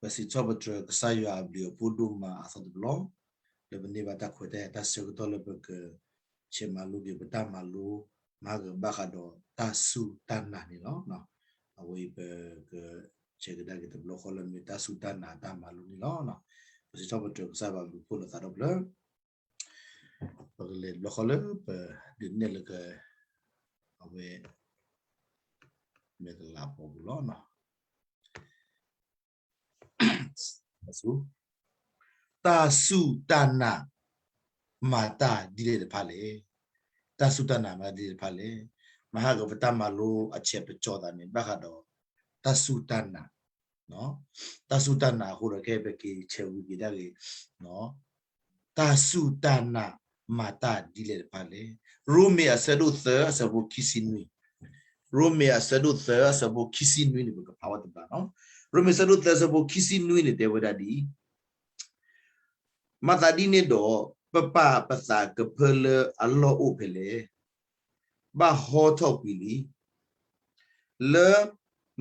ပစံးထီၣ်ပတြၢၤကစၢ်ယွၤအဘျုးအဖှိၣ်ဒိၣ်မးအသီတဘျီ, လၢပန့ၢ်ဘၣ်တၢ်ခွဲးတၢ်ယာ်တၢ်ဆၢကတီၢ်လၢပကဆဲးမၤလိက့ၤပတၢ်မၤလိ, မၤဟါဂီၤဘၣ်ဃးဒီးတၢ်စူၢ်တၢ်နာ်န့ၣ်လီၤ. အဝဲအံၤပကဆဲးကဒါက့ၤတဘျီဃီလၢမ့ၢ်တၢ်စူၢ်တၢ်နာ်တၢ်မၤလိန့ၣ်လီၤ. ပစံးထီၣ်ပတြၢၤကစၢ်ယွၤအဘျုးအဖှိၣ်လၢသးဒီဖျၢၣ် ပကလဲၤတဘျီဃီလၢပဒုးနဲၣ်လၢက အဝဲ မဲာ်ကလၤပူၤပူၤလီၤ. တၢ်စူၢ်တၢ်နာ် မၤတၢ်ဒ်လဲၣ်တဖၣ်လဲၣ်. တၢ်စူၢ်တၢ်နာ်မၤတၢ်ဒ်လဲၣ်တဖၣ်လဲၣ်. မဟါကပတၢ်မၤလိအဆဲးပကၠီသးန့ၣ် ဘၣ်ဃးဒီး တၢ်စူၢ်တၢ်နာ်, တၢ်စူၢ်တၢ်နာ်အဃိဒီး ခဲအံၤပက့ၤဆဲးဝံၤက့ၤဒၣ်ဂ့ၤ တၢ်စူၢ်တၢ်နာ် မၤတၢ်ဒ်လဲၣ်တဖၣ်လဲၣ်. ရိမ့ၤအဆၢဒိၣ်သၢအဆၢဖိခံဆံနွံ, ရိမ့ၤအဆၢဒိၣ်သၢအဆၢဖိခံဆံနွံန့ၣ် ပကဖးဝဲတဘျီနီၤ. ရိမ့ၤအဆၢဒိၣ်သၢအဆၢဖိခံဆံနွံန့ၣ် တဲဝဲဒၣ်ဒ်အံၤ, မၤသးဒ်န့ၣ်ဒီး ပပာ်ပသးကဖၢလၢအလီၢ်အိၣ်ဖဲလဲၣ်. ဘၣ်ဟီထီၣ်ကွံာ်လံ. လၢ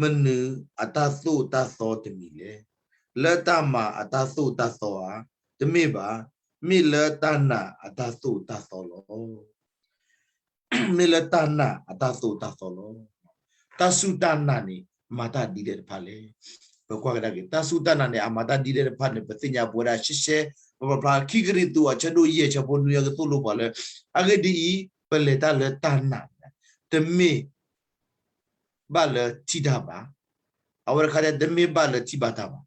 မနုၤအတၢ်သိၣ်တၢ်သီတမံၤလဲၣ်. လၢတၢ်မၤအတၢ်သိၣ်တၢ်သီဧါ. တမ့ၢ်ဘၣ်. မ့ၢ်လၢတၢ်နာ်အတၢ်သိၣ်တၢ်သီလီၤ. မ့ၢ်လၢတၢ်နာ်အတၢ်သိၣ်တၢ်သီလီၤ. တၢ်စူၢ်တၢ်နာ်န့ၣ် မၤတၢ်ဒ်လဲၣ်တဖၣ်လဲၣ်. ပကွၢ်ကဒါက့ၤ တၢ်စူၢ်တၢ်နာ်န့ၣ် အမၤတၢ်ဒ်လဲၣ်တဖၣ်န့ၣ် ပသ့ၣ်ညါပဝဲဒၣ်ရှဲရှဲ, ပပာ်ဖျါခံကရံၣ်သူးအဆၢဒိၣ်ယဲၢ်ဆၢဖိနွံအကသိၣ်လိပှၤလၢ အဂ့ၢ်ဒ်အံၤ, ပလဲၤတၢ်လၢတၢ်နာ်, တမ့ၢ် ဘၣ်လၢထံၣ်တၢ်ဘၣ်, အဝဲတခါဒဲး တမ့ၢ်ဘၣ်လၢထံၣ်ဘၣ်တၢ်ဘၣ်,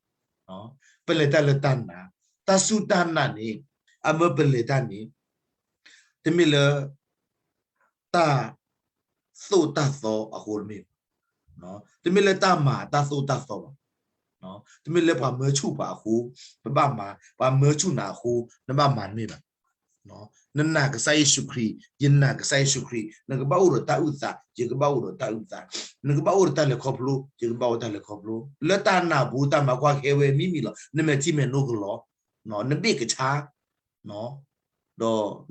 ပလဲၤတၢ်လၢတၢ်နာ်, တၢ်စူၢ်တၢ်နာ်န့ၣ် အမၢပလဲၤတၢ်န့ၣ် တမ့ၢ်လၢ တၢ်သိၣ်တၢ်သီအဃိတမ့ၢ်ဘၣ်, တမ့ၢ်လၢတၢ်မၤတၢ်သိၣ်တၢ်သီဘၣ်, တမ့ၢ်လၢပှၤမၢဆူၣ်ပှၤအဃိ ပဘၣ်မၤ, ပှၤမၢဆူၣ်နၤအဃိ နဘၣ်မၤတမ့ၢ်ဘၣ်. နနာ်ကစၢ်ယ့ၣ်ၡူးခရံာ်, ယနာ်ကစၢ်ယ့ၣ်ၡူးခရံာ်, နကဘၣ်အိၣ်ဒီးတၢ်အုၣ်သး, ယကဘၣ်အိၣ်ဒီးတၢ်အုၣ်သး, နကဘၣ်အိၣ်ဒီးတၢ်လဲၤခီဖျိ, ယကဘၣ်အိၣ်တၢ်လဲၤခီဖျိ, လၢတၢ်နာ်ပူၤတၢ်မၤကွၢ်ကဟဲဝဲမံၤမံၤလီၤ. နမဲာ်ထံမဲာ်နိကလီၤ, နဘ့ၣ်ကဆါ ဒီး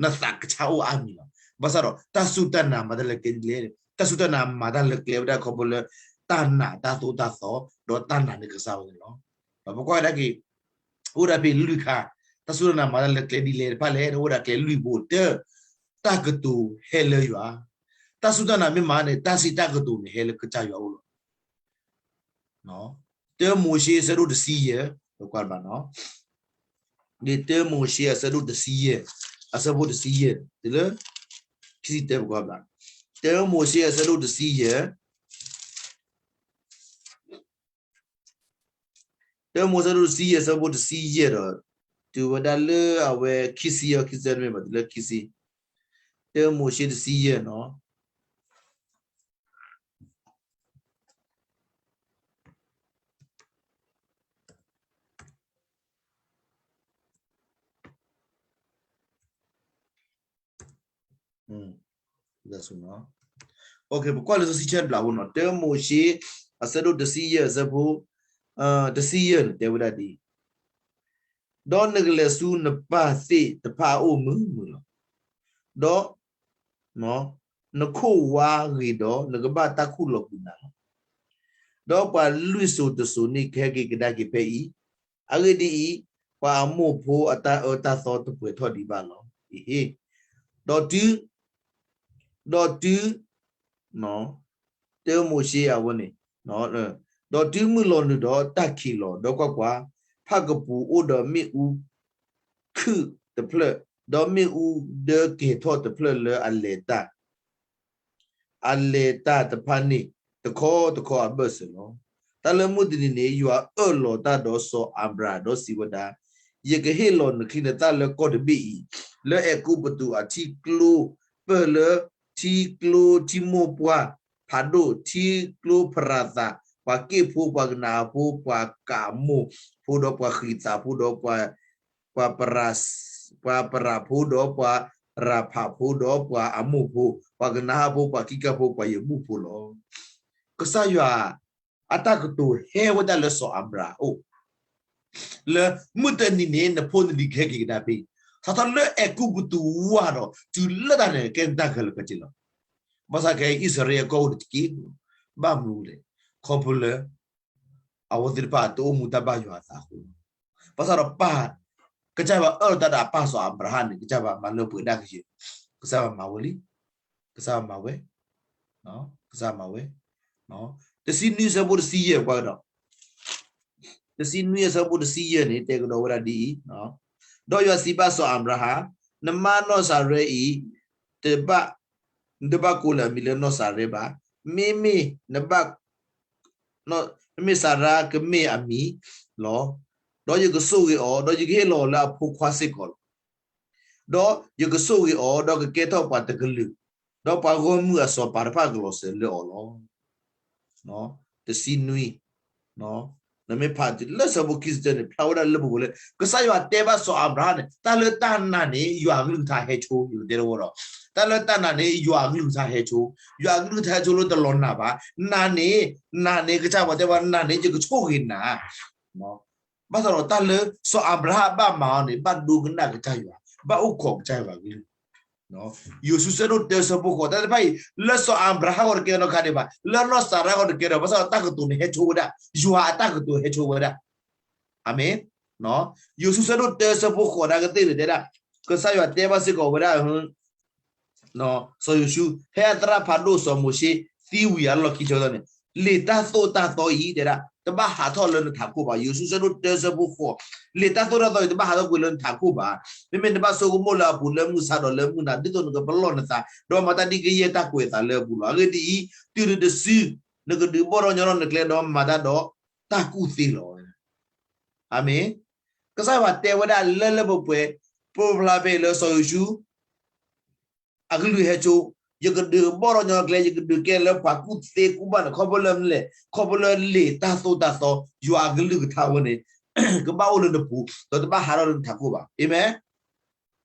နသးကဆါအိၣ်အါမံၤလီၤ. ဘၣ်ဆၣ်ဒီး တၢ်စူၢ်တၢ်နာ်မၤတၢ်လၢကျဲဒ်လဲၣ်, တၢ်စူၢ်တၢ်နာ်မၤတၢ်လၢကျဲဝဲဒၣ်ခီဖျိလၢ တၢ်နာ်တၢ်သိၣ်တၢ်သီ, ဒီးတၢ်နာ်န့ၢ်ကစၢ်ဝဲန့ၣ်လီၤ. ပကွၢ်ကဒါက့ၤ အိၣ်ဒၣ်ဖဲလွံၢ်ခါ, တၢ်စူၢ်တၢ်နာ်မၤတၢ်လၢကျဲဒ်လဲၣ်တဖၣ်လဲၣ်, အိၣ်ဒၣ်ကျဲလွံၢ်ဘိ, တၢ, တၢ်ကတိၤဟဲလၢယွၤ, တၢ်စူၢ်တၢ်နာ်မ့ၢ်မၤန့ၣ် တၢ်စံးတၢ်ကတိၤန့ၣ် ဟဲလၢကစၢ်ယွၤအအိၣ်လီၤ. တၢမိၤၡ့အဆၢဒိၣ်တဆံယဲၢ်, ပကွၢ်ဘၣ်နီၤ, တၢမိၤၡ့အဆၢဒိၣ်တဆံယဲၢ်, အဆၢဖိတဆံယဲၢ်, တုၤလၢ ခံဆံတၢ ပကွၢ်ဘၣ်, တၢမိၤၡ့အဆၢဒိၣ်တဆံယဲၢ်, တၢမိၤၡ့အဆၢဒိၣ်တဆံယဲၢ် အဆၢဖိတဆံယဲၢ်ဒီး တုၤဝဲဒၣ်လၢအဝဲခံဆံအခံဆံတမ့ၢ်ဘၣ် တုၤလၢခံဆံ, တၢမိၤၡ့တဆံယဲၢ်နီၤ ပကွၢ်လံာ်စီဆှံဆဲဘျးဖိနီၤ, တၢမိၤၡ့ အဆၢဒိၣ်တဆံယဲၢ် အဆၢဖိ တဆံယဲၢ်န့ၣ် တဲဝဲဒၣ်ဒ်အံၤ, ဒီးနကလဲၤဆူနပၢ်သ့ၣ်တဖၣ်အအိၣ်မုာ်မုာ်လီၤ. ဒီး နခိၣ်ဝါဂ့ၤဒီး နကဘၣ်တၢ်ခူၣ်လီၤကွံာ်နၤလီၤ. ဒီးပှၤလွံၢ်စိၤတစိၤန့ၣ် ကဟဲက့ၤကဒါက့ၤဖဲအံၤ, အဂ့ၢ်ဒ်အံၤ, ပှၤအမိၣ်ဖိအတၢ်အၢတၢ်သီတပှဲၤထီၣ်ဒံးဘၣ်လီၤ. အ့ဟ့, ဒီးတုၤ ဒီးတုၤ တၢမိၤၡ့အဝဲန့ၣ်, ဒီးတုၤမုၢ်လီၤနုာ်ဒီးတၢ်ခံးလီၤ, ဒီးကွၢ်ကွၢ်, ဖၣ်ကပူၤအိၣ်ဒီးမ့ၣ်အူခုၣ်တဖျၢၣ်, ဒီးမ့ၣ်အူဒၢကဲၤထီၣ်တဖျၢၣ်လၢအလဲၤတၢ် အလဲၤတၢ်တဖၣ်န့ၣ် တခီတခီအဘၢၣ်စၢၤလီၤ. တၢ်လၢမုၢ်တနံၤန့ၣ် ယွၤအၢၣ်လီၤတၢ်ဒီးစီၤအၤဘြၤဟၣ်ဒီးစံးဝဲဒၣ်, ယကဟ့ၣ်လီၤနချံနသၣ်လၢကီၢ်တဘ့ၣ်အံၤ, လၢအဲၤကူပတူးအထံကျိပၢၢ်လၢ ထံကျိထံမိၢ်ပှၢ်ဖးဒိၣ်, ထံကျိဖရၤသး, ပှၤက့ၣ်ဖိ, ပှၤကနၤအၤဖိ, ပှၤကအမိၣ်ဖိ, ဒီးပှၤဃံးသးဖိ, ဒီး ပှၤပရၤဖိ, ဒီးပှၤရၤဖးဖိ, ဒီးပှၤအမိၣ်ဖိ, ပှၤကနၤအၤဖိ, ပှၤကံကၢဖိ, ပှၤယဘူၣ်ဖိလီၤ. ကစၢ်ယွၤအတၢ်ကတိၤဟဲဝဲဒၣ်လၢစီၤအၤဘြၤဟၣ်အအိၣ်, လၢမုၢ်တနံၤန့ၣ် နဖိနလံၤကဟဲက့ၤကဒါဖဲအံၤ, စးထီၣ်လၢအဲၤကူပတူးဝါဒီး တုၤလၢတၢ်န့ၣ် ကဲနတၢ်ဂဲၤလိာ်ခဲဆ့လီၤ. ဘၣ်ဆၣ်ခဲအံၤ အံၣ်စရ့လးအကီၢ်အိၣ်တက့ၢ်, ဘၣ်မနုၤလဲၣ်, ခီဖျိလၢ အဝဲသ့ၣ်တဖၣ်တအိၣ်မူတၢ်ဘၣ်ယွၤအသးအဃိလီၤ. ဘၣ်ဆၣ်ဒီးပၢ်, ကစၢ်ယွၤအၢၣ်လီၤတၢ်ဒီးအပၢ်စီၤအၤဘြၤဟၣ်န့ၣ် ကစၢ်ယွၤမၤလၢပှဲၤဒၣ်ကယဲၢ်, ကစၢ်ယွၤမၤဝဲလံ, ကစၢ်ယွၤမၤဝဲ, ကစၢ်ယွၤမၤဝဲ, တဆံနွံအဆၢဖိတဆံယဲၢ်ပှၤကဒီး, တဆံနွံအဆၢဖိတဆံယဲၢ်န့ၣ် တဲကဒီးဝဲဒၣ်ဒ်အံၤ, ဒီးယွၤစံးဘၣ်စီၤအၤဘြၤဟၣ်, နမါနီၢ်စၤရဲအံၤ တဘၣ်, နတဘၣ်ကိးလၢအမံၤလၢနီၢ်စၤရဲဘၣ်, မ့မ့ၢ်နဘၣ် မ့မ့ၢ်စၤရါကမ့ၢ်အမံၤလီၤ. ဒီးယကဆိၣ်ဂ့ၤအီၤ, ဒီးယကဟ့ၣ်လီၤအီၤလၢအဖိခွါစ့ၢ်ကီးလီၤ. ဒီးယကဆိၣ်ဂ့ၤအီၤ, ဒီးကကဲထီၣ်ပှၤတကလုာ်, ဒီးပှၤဂီၢ်မုၢ်အစီၤပၤတဖၣ်ကလီၤစၢၤလၢအီၤလီၤ. တဆံနွံ, နမ့ၢ်ဖးလၢဆၢဖိခံဆံတၢန့ၣ် ဖျါဝဲဒၣ်လၢပှဲၤလၢ ကစၢ်ယွၤတဲဘၣ်စီၤအၤဘြၤဟၣ်န့ၣ် တၢ်လၢတၢ်နာ်န့ၣ် ယွၤအကလုၢ်ကထါဟဲဆိ, ယကတဲတဝီဒီး, တၢ်လၢတၢ်နာ်န့ၣ် ယွၤအကလုၢ်ကထါဟဲဆိ, ယွၤအကလုၢ်ကထါဟဲဆိလၢတလီၤနာ်ဘၣ်. နာ်န့ၣ်, နာ်န့ၣ် ကစၢ်ယွၤတဲဝဲ နာ်န့ၣ် ယကဆိၣ်ဂ့ၤနၤ ဘၣ်ဆၣ်ဒီးတၢ်လၢစီၤအၤဘြၤဟၣ်ဘၣ်မၤအီၤန့ၣ် ဘၣ်ဒိကနၣ်ကစၢ်ယွၤ, ဘၣ်အိၣ်ခိးကစၢ်ယွၤအကလုၢ်. ယိၤၡူအဆၢဒိၣ်တၢအဆၢဖိဃိး, တၢ်တဖၣ်အံၤ လၢစီၤအၤဘြၤဟၣ်အဂီၢ်တကဲနီတခါဒံးဘၣ်, လၢနီၢ်စၤရါအဂီၢ်တကဲဒီး, ဘၣ်ဆၣ်ဒီးတၢ်ကတိၤန့ၣ်ဟဲဆိဝဲဒၣ်, ယွၤအတၢ်ကတိၤဟဲဆိဝဲဒၣ်. အၤမ့ၣ်. ယိၤၡူအဆၢဒိၣ်တၢအဆၢဖိဃိးန့ၣ်ကသ့ၣ်န့ၣ် တဲဒၣ်, ကစၢ်ယွၤတဲဘၣ်စ့ၢ်ကီးဝဲဒၣ် စီၤယိၤၡူ, ဖဲအသရၣ်ဖးဒိၣ်စီၤမိၤၡ့သံဝံၤအလီၢ်ခံဆၢကတီၢ်န့ၣ်, လံာ်တၢ်သိၣ်တၢ်သီအံၤ တဲဒၣ်, တဘၣ်ဟးထီၣ်လၢနထးခိၣ်ဘၣ်. ယိၤၡူအဆၢဒိၣ်တၢအဆၢဖိဃိး, လံာ်တၢ်သိၣ်တၢ်သီအံၤ တဘၣ်ဟးထီၣ်ကွံာ်လၢနထးခိၣ်ဘၣ်. မ့မ့ၢ်နဘၣ်ဆိကမိၣ်လၢအပူၤလၢမုၢ်ဆါဒီးလၢမုၢ်နၤ ဒ်သိးနကပလီၢ်နသး, ဒီးမၤတၢ်ဒ်ကယဲၢ်တၢ်ကွဲးအသးလၢအပူၤလီၤ. အဂ့ၢ်ဒ်အံၤ, တုၤနုၤတစု, နကဒုးဘီၣ်ထီၣ်ညီထီၣ်နကျဲဒီးမၤတၢ်ဒီးတၢ်ကူၣ်သ့လီၤ. အၤမ့ၣ်. ကစၢ်ယွၤတဲဝဲဒၣ်လၢလၢပှဲၤပှဲၤ, ပှဲၤဖျါဖဲအံၤလၢစီၤယိၤၡူ အကလုၢ်ဟဲဆိ, ယကဒုးဘီၣ်ထီၣ်ညီကျဲ, ယကဒုးကဲလၢပှၤကူၣ်သ့ကူၣ်ဘၣ်န့ၣ် ခီဖျိလၢမနုၤလဲၣ်, ခီဖျိလၢလံာ်တၢ်သိၣ်တၢ်သီ, ယွၤအကလုၢ်ကထါဝဲန့ၣ် ကဘၣ်အိၣ်လၢနပူၤ, ဒီးတဘၣ်ဟးထီၣ်လၢနထးခိၣ်ဘၣ်. အၤမ့ၣ်.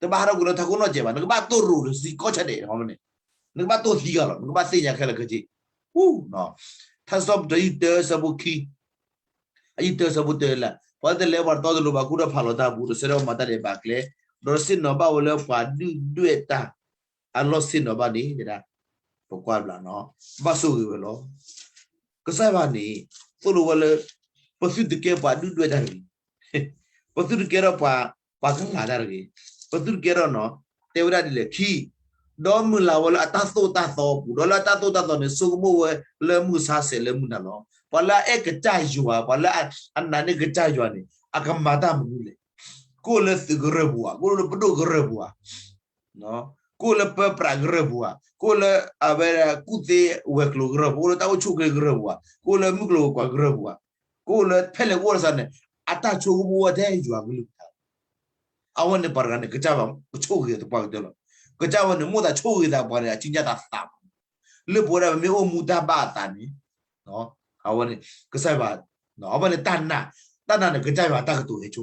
တဘၣ်ဟးထီၣ်ကွံာ်လၢထးခိၣ်နီတစဲးဘၣ်, နကဘၣ်တိၢ်ရိၤလၢစံကီၢ်ဆၢဒဲးန့ၣ်, နကဘၣ်တိၢ်သံဂၤလီၤ, နကဘၣ်သ့ၣ်ညါခဲလၢာ်ခဲဆ့. ထါစံးထီၣ်ပတြၢၤ ယုၢ်တၢအဆၢဖိခံ အယုၢ်တၢအဆၢဖိတၢလၢ, ပှၤတလဲၤပှၤတတီတလိၤဘၣ်, ကူၣ်ထီၣ်ဖးလီၤတၢ်အပူၤ, ဒီးဆၢထၢၣ်မၤတၢ်ဒဲးဘးကျဲ, ဒီးဆ့ၣ်နီၤဘၣ်ဝဲလၢပှၤဒုၣ်ဒွဲၣ်တၢ်အလီၢ်ဆ့ၣ်နီၤဘၣ်န့ၣ်, ပကွၢ်ဘျးနီၤ, ဘၣ်ဆိၣ်ဂ့ၤဝဲလီၤ. ကစၢ်ယွၤန့ၣ် သိၣ်လိဝဲလၢ ပသုတကဲပှၤဒုၣ်ဒွဲၣ်တၢ်တဂ့ၤ, ပသုတကဲထီၣ်ပှၤ ပှၤကလၤတၢ်တဂ့ၤ, ပသုတကဲထီၣ်နီၤ, တဲဝဲဒၣ်ဒ်လဲၣ်, ခံ ဒီးမုၢ်လၢ်ဝဲလၢအတၢ်သိၣ်တၢ်သီအပူၤ, ဒီးလၢအတၢ်သိၣ်တၢ်သီန့ၣ် ဆိကမိၣ်ဝဲလၢမုၢ်ဆါဆဲးလၢမုၢ်နၤလီၤ. ပှၤလၢအအဲၣ်ကစၢ်ယွၤ, ပှၤလၢအနာ်န့ၢ်ကစၢ်ယွၤန့ၣ် အကမၤတၢ်မနုၤလဲၣ်. ကအိၣ်လၢသုးကရၢၢ်ပူၤဧါ, ကအိၣ်လၢပဒိၣ်ကရၢၢ်ပူၤဧါ, ကအိၣ်လၢပၢပြးကရၢၢ်ပူၤဧါ, ကအိၣ်လၢအဝဲကူၣ်သ့ဝဲၤကျိၤကရၢၢ်ပူၤ, ကအိၣ်လၢတၢ်အိၣ်ဆူၣ်ချ့ကရၢၢ်ပူၤဧါ, ကအိၣ်လၢမုၢ်ကျိၤဝဲၤကွာ်ကရၢၢ်ပူၤဧါ, ကအိၣ်လၢဖဲလဲၣ်ကအိၣ်လၢစးန့ၣ်, အတၢ်ဆိကမိၣ်ဝဲထဲယွၤကလုၢ်ကထါ အဝဲန့ၣ်ပှၤတဂၤန့ၣ် ကစၢ်ယွၤကဆိၣ်ဂ့ၤသပှၢ်ကတၢၢ်လီၤ. ကစၢ်ယွၤန့ၣ် မိၣ်သးဆိၣ်ဂ့ၤသးပှၤန့ၣ် အစံၣ်ညါသးသးမး, လၢပဝဲဒၣ်ပမ့ၢ်အိၣ်မူတၢ်ဘၣ်အသးန့ၣ်, အဝဲန့ၣ် ကစၢ်ယွၤ, အဝဲန့ၣ်တၢ်နာ်, တၢ်နာ်န့ၣ် ကစၢ်ယွၤအတၢ်ကတိၤဟဲဆိ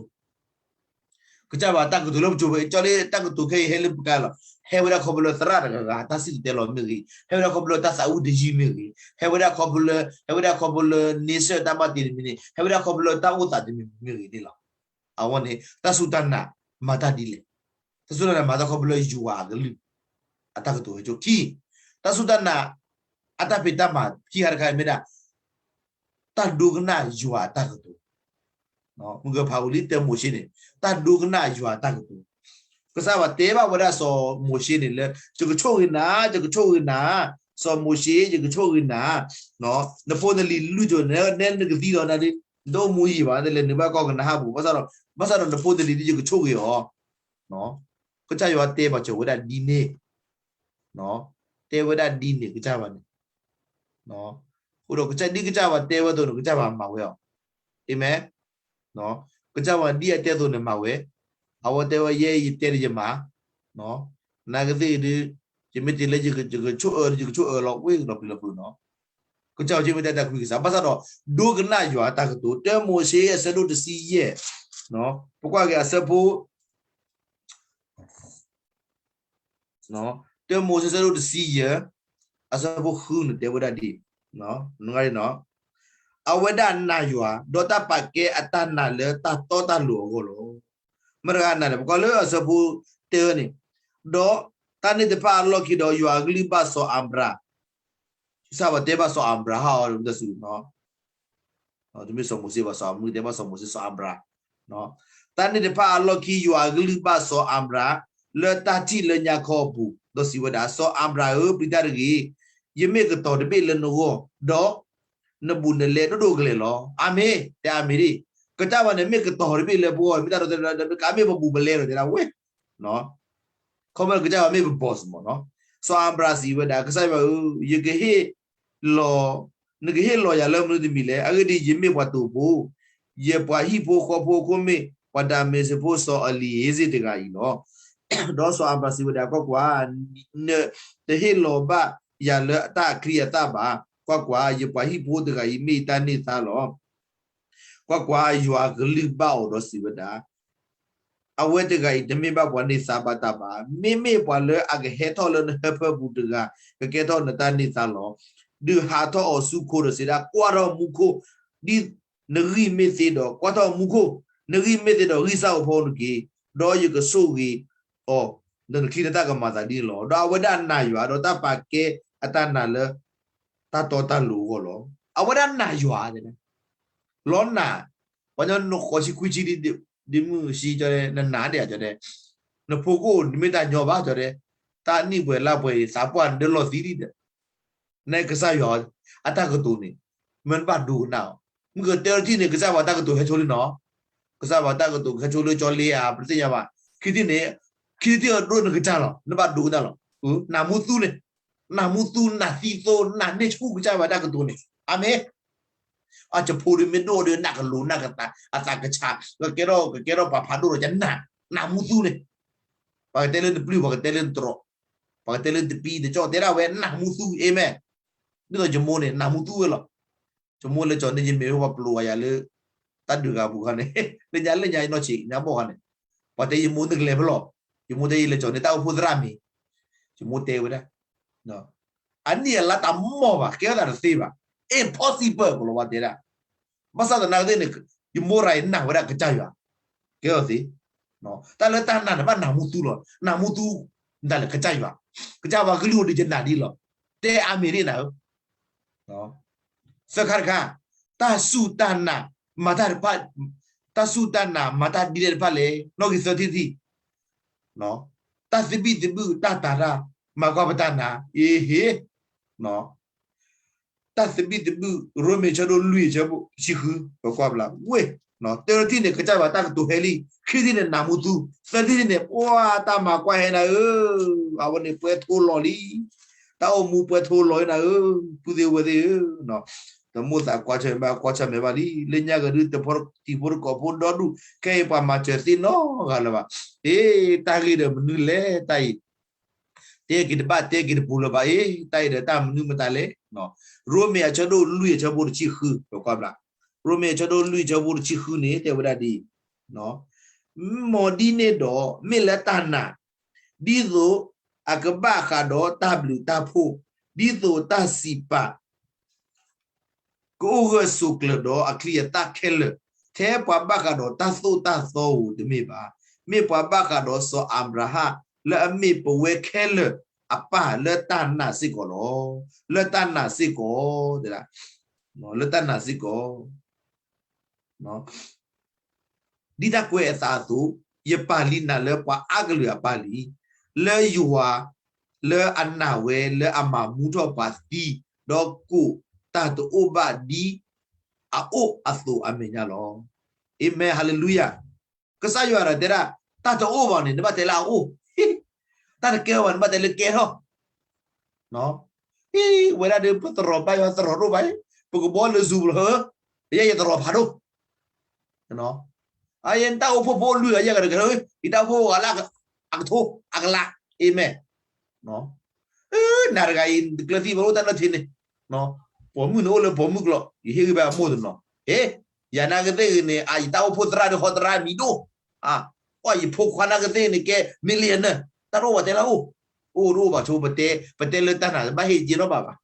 ကစၢ်ယွၤတၢ်ကတိၤလၢပစိၤဖဲအံၤ ကၠီလ့တၢ်ကတိၤခဲအံၤဟဲလၢပကါလီၤ. ဟဲဝဲဒၣ်ခီဖျိလၢသရၣ်တဂၤဂၤ တၢ်စံၣ်တဲၤတဲလီၤမ့ၢ်ဂ့ၤ, ဟဲဝဲဒၣ်ခီဖျိလၢတၢ်သးဝံၣ်တယုၢ်မ့ၢ်ဂ့ၤ, ဟဲဝဲဒၣ်ခီဖျိလၢ, ဟဲဝဲဒၣ်ခီဖျိလၢ န့ဆၢၣ်တၢ်ဘၣ်တ့တမံၤန့ၣ်, ဟဲဝဲဒၣ်ခီဖျိလၢတၢ်အိၣ်သးတမံၤမံၤမ့ၢ်ဂ့ၤန့ၣ်လီၤ. အဝဲန့ၣ် တၢ်စူၢ်တၢ်နာ်မၤတၢ်ဒ်လဲၣ်. တၢ်စူၢ်တၢ်နာ်မၤတၢ်ခီဖျိလၢယွၤအကလုၢ် အတၢ်ကတိၤဟဲဆိ ခံ, တၢ်စူၢ်တၢ်နာ် အတၢ်ဖံးတၢ်မၤခံခါတခါအံၤမ့ၢ်ဒၣ် တၢ်ဒိကနၣ်ယွၤအတၢ်ကတိၤ, မုၢ်ဂၢၤဖးဝံၤလံ တၢမိၤၡ့န့ၣ် တၢ်ဒိကနၣ်ယွၤအတၢ်ကတိၤ, ကစၢ်ယွၤတဲဘၣ်ဝဲဒၣ်စီၤမိၤၡ့န့ၣ်လၢ ယကဆိၣ်ဂ့ၤနၤ, ယကဆိၣ်ဂ့ၤနၤ, စီၤမိၤၡ့ ယကဆိၣ်ဂ့ၤနၤ, နဖိနလံၤလုၢ်ဒိၣ် နဲနကသံလီၤနၤဒ်, နတအိၣ်မူယံာ်ဘၣ် နလဲၤနုာ်ဘၣ်ကီၢ်ကနၤအၣ်ပူၤ, ဘၣ်ဆၣ်ဒီး, ဘၣ်ဆၣ်ဒီးနဖိနလံၤဒ်ယကဆိၣ်ဂ့ၤအီၤ ကစၢ်ယွၤတဲဘၣ်စၢၤဝဲဒၣ်ဒ်န့ၣ်, တဲဝဲဒၣ်ဒ်န့ၣ် ကစၢ်ယွၤန့ၣ်, အဃိဒီးကစၢ်ဒ်ကစၢ်ယွၤတဲဝဲအသိးန့ၣ် ကစၢ်ယွၤမၤဝဲအီၤ, အၤမ့ၣ်, ကစၢ်ယွၤဒ်အတဲအသိးန့ၣ်မၤဝဲ, အဝဲတဲဝဲယဲယတဲဒီးယမၤ, နာ်ကသ့ၣ်ဒုး, ယမ့ၢ်တ့ၢ်လၢယကဆိၣ်အၢ ယကဆိၣ်အၢလီၤဝ့ၢ်ကဒီးပျံၤလီၤပျံၤနီၤ, ကစၢ်ယွၤမ့ၢ်တဲတၢ်ကွံကစၢ်, ဘၣ်ဆၣ်ဒီး ဒိကနၣ်ယွၤအတၢ်ကတိၤ, တၢမိၤၡ့အဆၢဒိၣ်တဆံယဲၢ်, ပကွၢ်က့ၤအဆၢဖိ တၢမိၤၡ့အဆၢဒိၣ်တဆံယဲၢ်, အဆၢဖိဃုန့ၣ်တဲဝဲဒၣ်ဒ်အံၤ, အဝဲဒၣ်နာ်ယွၤ, ဒီးတၢ်ပာ်ကဲအတၢ်နာ်လၢတၢ်တီတၢ်လိၤအဂီၢ်လီၤ. မတၤတဂၤနာ်လဲၣ်, ပကွၢ်လၢအဆၢဖိတၢန့ၣ်, ဒီးတၢ်န့ၣ်တဖၣ်အလီၢ်ခံဒီး ယွၤအကလုၢ်ဘၣ်စီၤအၤဘြၤ, ကစၢ်ယွၤတဲဘၣ်စီၤအၤဘြၤဟၣ်အီၤ, တမ့ၢ်စီၤမိၤၡ့ဘၣ် စီၤအၤဘြၣ်, တဲဘၣ်စီၤမိၤၡ့ စီၤအၤဘြၣ်. တၢ်န့ၣ်တဖၣ်အလီၢ်ခံ ယွၤအကလုၢ်ဘၣ်စီၤအၤဘြၣ် လၢတၢ်ထံၣ်လၢညါခီအပူၤ, ဒီးစံးဝဲဒၣ်, စီၤအၤဘြၣ်ဧၢ, ပျံၤတၢ်တဂ့ၤ, ယမ့ၢ်ကတီၤတဘ့ၣ်လၢနဂီၢ်, ဒီးနဘူးနလဲဒိၣ်ဒိၣ်ကလဲာ်လီၤ. အၤမ့ၣ်, တဲအၤမ့ၣ်ဒ်, ကစၢ်ယွၤန့ၣ် မ့ၢ်ကတီၤတဘ့ၣ်လၢပဂီၢ်, မ့ၢ်တၢ်ဒီး ကမ့ၢ်ပဘူးပလဲဒီး တဲဒၣ်ဝဲ ခီမ့ၢ်ကစၢ်ယွၤမ့ၢ်ပ boss မ့ၢ်နီၤ. စီၤအၤဘြၣ်စံးဝဲဒၣ်, ကစၢ်ယွၤဧၢ, ယကဟ့ၣ်လီၤ, နကဟ့ၣ်လီၤယၤလၢမနုၤတမံၤလဲၣ်. အဂ့ၢ်ဒ်အံၤ, ယမ့ၢ်ပှၤတိာ်ဖိ, ယပှၤဟံၣ်ဖိဃီဖိအခိၣ်မ့ၢ် ပှၤဒၤမ့းစ့ဖိစီၤအလံၤဧ့းစ့ၣ်တဂၤအံၤလီၤ. ဒီးစီၤအၤဘြၣ်စံးဝဲဒၣ်, ကွၢ်ကွၢ်, နတဟ့ၣ်လီၤဘၣ်ယၤလၢတၢ်အချံအသၣ်ဘၣ်. ကွၢ်ကွၢ်, ယပှၤဟံၣ်ဖိတဂၤအံၤမ့ၢ်ယတၢ်န့ၢ်သါလီၤ. ကွၢ်ကွၢ်, ယွၤအကလုၢ်ဘၣ်အီၤဒီးစံးဝဲဒၣ်, အဝဲတဂၤအံၤတမ့ၢ်ဘၣ်ပှၤန့ၢ်သါဘၣ်တၢ်ဘၣ်, မ့မ့ၢ်ပှၤလၢအကဟဲထီၣ်လၢနဟၢဖၢပူၤတဂၤ, ကကဲထီၣ်နတၢ်န့ၢ်သါလီၤ. ဒုးဟးထီၣ်အီၤဆူခိၣ်ဒီးစံးဒၣ်, ကွၢ်ထီၣ်မူခိၣ်, ဒ်နဂံၢ်မ့ၢ်သ့ဒီး, ကွၢ်ထီၣ်မူခိၣ်, နဂံၢ်မ့ၢ်သ့ဒီး ဂံၢ်စၢ်အိၣ်ဖီနက့ၤ, ဒီးယကဆိၣ်ဂ့ၤအီၤ, ဒီးနချံနသၣ်ကမၤသးဒ်န့ၣ်လီၤ. ဒီးအဝဲဒၣ်နာ်ယွၤ, ဒီးတၢ်ပာ်ကဲအတၢ်နာ်လၢတၢ်တီတၢ်လိၤအဂီၢ်လီၤ. အဝဲဒၣ်နာ်ယွၤ, လီၤနာ်, ပှၤကညီနဃိးဆံခွံဆံဒ်မုၢ်ဆံကီ, နနာ်ဒံးကီ, နဖိကအိၣ်နမ့ၢ်တၢ်ညီဘၣ်ကီ, တၢ်နံၣ်ပှဲၤလါပှဲၤအံၤ သးပှၢ်နဒၢလီၢ်သံဒံးဒီး, နကစၢ်ယွၤအတၢ်ကတိၤန့ၣ်, မ့ၢ်နဘၣ်ဒိကနၣ်အီၤ, မုၢ်ကတၢၢ်တထံၣ်န့ၣ် ကစၢ်ယွၤတၢ်ကတိၤဟဲဆိလံနီၤ, ကစၢ်ယွၤတၢ်ကတိၤကဟဲဆိလၢကၠီလ့ဧါ ပတသ့ၣ်ညါဘၣ်, ခံထံၣ်န့ၣ်, ခံထံၣ်အဒိၣ်နကစၢ်လီၤ, နဘၣ်ဒိကနၣ်လီၤ, နၢ်မူသူန့ၣ်, နၢ်မူသူ နၢ်သံသိ နၢ်န့ၢ်ဆူကစၢ်ယွၤတၢ်ကတိၤန့ၣ်, အၤမ့ၣ် အကဖိဒုးမ့ၢ်ဒိၣ်ဒီး နၢ်ကလိၤနၢ်ကသး အသးကဆး, ကကဲထီၣ် ကကဲထီၣ်ပှၤဖးဒိၣ်ဒီး ကနၢ်, နၢ်မူသူန့ၣ်, ပှၤကတဲလၢနပျုၢ် ပှၤကတဲလၢနတြီ, ပှၤကတဲလၢနတပံတကၠီၣ် တဲဒၣ်ဝဲနၢ်မူသူ အၤမ့ၣ်, ဒ်သိးယမိၢ်န့ၣ် နၢ်မူသူဝဲလီၤ, ယမိၢ်လၢကၠီၤန့ၣ် ယမ့ၢ်ဝဲပှၤပျိာ်ဝဲယၤလၢ တၢ်ဒုးဂၤပူၤခါန့ၣ်, လၢညါလၢညါယနီၢ်ဆံးညါဘီၣ်ခါန့ၣ်, ပှၤတဲယမိၢ်နကလဲၤဖဲလဲၣ်, ယမိၢ်တဲယလဲၤကၠီၤန့ၣ် တၢ်အိၣ်ဖှိၣ်သရၣ်မံၤ, ယမိၢ်တဲဝဲဒၣ် အနံၣ်အလါတၢ်မီၢ်ဘၣ် ကဲထီၣ်သးတသ့ဘၣ်, impossible ကလီၤဝါတဲဒၣ်, ဘၣ်ဆၣ်သနာ်က့န့ၣ် ယမိၢ်ရၤအံၤနာ်ဝဲဒၣ်ကစၢ်ယွၤ, ကဲထီၣ်သ့, တၢ်လၢတၢ်နာ်န့ၣ် ဘၣ်နၢ်မူသူလီၤ, နၢ်မူသူ, ဒၣ်လဲာ်ကစၢ်ယွၤ, ကစၢ်ယွၤကလုၢ်အိၣ်ဒီးယနာ်ဒ်လီၤ, တဲအၤမ့ၣ်ဒ်နၤဧၢ သၢခါတခါ, တၢ်စူၢ်တၢ်နာ်, မၤတၢ်တဖၣ်, တၢ်စူၢ်တၢ်နာ် မၤတၢ်ဒ်လဲၣ်တဖၣ်လဲၣ်, နီၣ်ဂံၢ်သၢထံၣ်တထံၣ်, တၢ်သဘံၣ်သဘုၣ် တၢ်တာ်တၢ်, မၤကွၢ်ပတၢ်နာ်, အ့ဟ့, တၢ်သဘံၣ်သဘုၣ် ရိမ့ၤဆၢဒိၣ်လွံၢ်ဆၢဖိတဆံဃု ပကွၢ်ဘျးဝ့ၢ်, တၢထံၣ်န့ၣ် ကစၢ်ယွၤတၢ်ကတိၤဟဲလံ, ခံထံၣ်န့ၣ် နၢ်မူသူ, သၢထံၣ်န့ၣ် ပှၤတၢ်မၤကွၢ်ဟဲနၤဧၢ, အဝဲန့ၣ်ပှဲၤထိလီၤလံ တၢ်အိၣ်မူပှဲၤထိလီၤနၤဧၢ, ပုၢ်သ့ၣ်ဝဲၢ်သ့ၣ်ဧၢ, တမိၣ်သးကွၢ်ဆၢၣ်မဲာ်ဘၣ် ကွၢ်ဆၢၣ်မဲာ်ဘၣ်လံ, လၢညါကဒုး တံၤဖိတကိးဖိဒီဒူၣ် ခဲအံၤပှၤမၤစၢၤသ့နီတဂၤလၢၤဘၣ်, အ့ တၢ်ဂ့ၢ်ဒီးမနုၤလဲၣ် တၢ်အံၤ, တဲက့ၤတဘၣ်တဲက့ၤတပူၤလၢၤဘၣ်အ့, တၢ်အံၤဒီးတၢ်မနုၤမတၤလဲၣ်, ရိမ့ၤအဆၢဒိၣ်လွံၢ်အဆၢဖိတဆံဃု ပကွၢ်ဘျး, ရိမ့ၤအဆၢဒိၣ်လွံၢ်အဆၢဖိတဆံဃုန့ၣ် တဲဝဲဒၣ်ဒ်အံၤ မ်ဒ်န့ၣ်ဒီး မ့ၢ်လၢတၢ်နာ်, ဒ်သိးအကဘၣ်ဃးဒီးတၢ်ဘျုးတၢ်ဖှိၣ်, ဒ်သိးတၢ်စံးပာ် ကအိၣ်ဂၢၢ်ဆိးကျၢၤဒီးအချံအသၣ်ခဲလၢာ်, ထဲပှၤဘၣ်ဃးဒီးတၢ်သိၣ်တၢ်သီဧိၤတမ့ၢ်ဘၣ်, မ့ၢ်ပှၤဘၣ်ဃးဒီးစီၤအၤဘြၤဟၣ် လၢအမ့ၢ်ပဝဲခဲလၢာ်အပၢ်လၢတၢ်နာ်စ့ၢ်ကီးလီၤ. လၢတၢ်နာ်စ့ၢ်ကီး, တဲဒၣ်, လၢတၢ်နာ်စ့ၢ်ကီး ဒ်တၢ်ကွဲးအသးအသိး, ယပာ်လံနၤလၢပှၤအါကလုာ်အပၢ်လံ, လၢယွၤလၢအနာ်ဝဲလၢအမၤမူထီၣ်ပှၤသံ, ဒီးကိးတၢ်တအိၣ်ဘၣ်ဒ်အအိၣ်အသိးအမဲာ်ညါလီၤ. အၤမ့ၣ် ဟါလ့လူယၤ, ကစၢ်ယွၤဒီးတဲဒၣ်, တၢ်တအိၣ်ဘၣ်န့ၣ် နဘၣ်တဲလၢအအိၣ်, တၢ်တကဲထီၣ်ဘၣ်န့ၣ် နဘၣ်တဲလၢကဲထီၣ် အံၤ ဝဲဒၣ်ဒီး ပသရိာ်ဘါယွၤသရိာ်ဒိၣ်ဘၣ်, ပကဘီလၢ Zoom လီၤဧၢ, ယဲယသရိာ်ဖးဒိၣ်, အယဲတၢ်အိၣ်ဖှိၣ်ဖိလွံၢ်ဂၤယဲၢ်ဂၤဒီး ယတၢ်အိၣ်ဖှိၣ်အလၢအကထိ အကလး, အၤမ့ၣ်, နၤတဂၤအံၤ နကျၢၤသံဘၣ်အိၣ်တၢ်လၢထံန့ၣ်, ပိာ်မုၣ်န့ၣ်အိၣ်လၢပိာ်မုၣ်ကျိာ်, ယဟ့ၣ်ဂံၢ်ဘါအမိၢ်တနီၤ, ဟ့ၣ်, ယၤနာ်ကသ့ၣ်ဂ့ၤန့ၣ် အယတၢ်အိၣ်ဖှိၣ်သရၣ်ဒီးဟီသရၣ်မံၤဒိၣ်, အီၣ်ယဖိခွါနာ်ကသ့ၣ်န့ၣ် ကဲ millionaire, တၢ်တအိၣ်ဘၣ်တဲလၢအအိၣ်, အိၣ်တအိၣ်ဘၣ်ဆိ ပတဲ ပတဲလၢတၢ်နာ် ဘၣ်ဟ့ၣ်က့ၤနီတဘၣ်ဘၣ်,